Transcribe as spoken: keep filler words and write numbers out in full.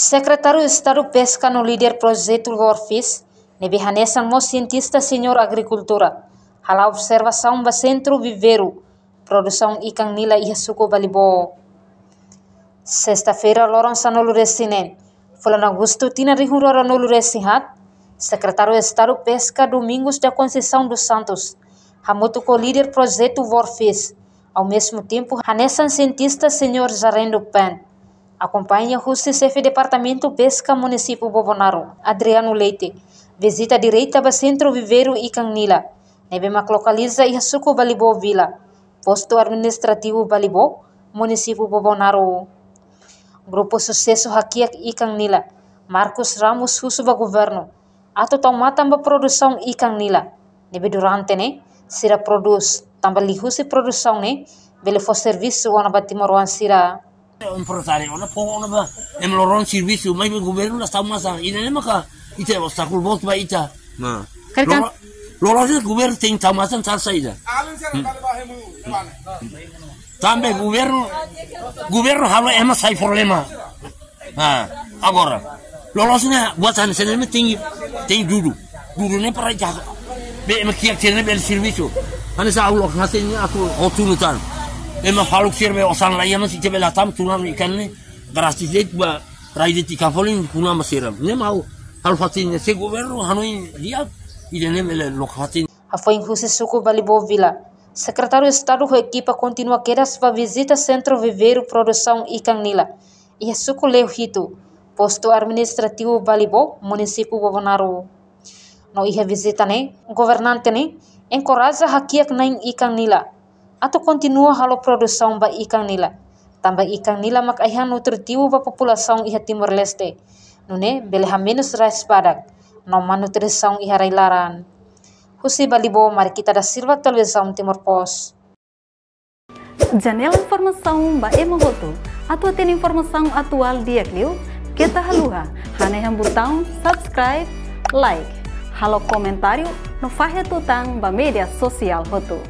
Sekretáriu Estadu Peska no líder projetu WRFISH, ne'ebé hanesan mós sientista senior agrikultura, hala'o observasaun ba sentru viveiru produsaun ikan nila iha suku Balibó. Sesta-feira, loron sanulu-resin-neen, fulan Agostu, tinan rihun rua ruanulu-resin-haat, Sekretáriu Estadu Peska, Domingos da Conceição dos Santos, hamutuk ho líder projetu WRFISH, ao mesmo tempo hanesan sientista senior Zarendo Pent, akompaña husi xefe Departamentu Peska Munisípiu Bobonaro, Adriano Leite, vizita direta ba sentru viveiru ikan nila, ne'ebé mak lokaliza iha suku Balibó Vila, Postu Administrativu Balibó, Munisípiu Bobonaro. Grupu susesu hakiak ikan nila, Marcos Ramos, husu ba governu atu tau matan ba produsaun ikan nila, ne'ebé durante ne'e sira prodús, tanba liuhusi produsaun ne'e bele fó servisu ona ba timoroan sira. Empresáriu ona fó ona ba, ema loron servisu, maibé governu la tau matan, ida-ne'e maka ita obstákulu boot ba ita. Nah. Karik an- Loron, loron sira governu tenke tau matan, tau saida. Tanba governu, governu halo ema sai problema. Ah, agora, loloos ne'e buat hanesan ne'e tenke, tenke dudu. Dudu ne'e para ita, be ema kiak sira ne'e bele servisu. Hanesan ha'u loke hatin ne'e atu hotu no tan. Ema faluk sira be osan laiha, mas ita bele hatama tun ikan ne'e gratis de'it ba rai de'it ikan folin kuna masira. Ne'e mak ha'u halo hatin ne'e, se governu hanoin di'ak, ida-ne'e bele loke hatin. Hafoin husi suku Balibó Vila, Sekretáriu Estadu ho ekipa kontinua kedas ba vizita sentru viveiru produsaun ikan nila iha suku Leuhitu, Postu Administrativu Balibó, Munisípiu Bobonaro. No iha vizita ne'e, governante ne'e enkoraja hakiak na'in ikan nila atu kontinua halo produsaun ba ikan nila, tanba ikan nila mak ai-han nutritivu ba populasaun iha Timor-Leste, nune'e bele hamenus raes badak no má nutrisaun iha rai-laran. Husi Balibó, Marquita da Silva, Televizaun Timor Post. Janela informasaun ba ema hotu. Atu hatene informasaun atuál di'ak liu, keta haluha hanehan butaun subscribe, like, halo komentáriu no fahe tutan ba média sosiál hotu.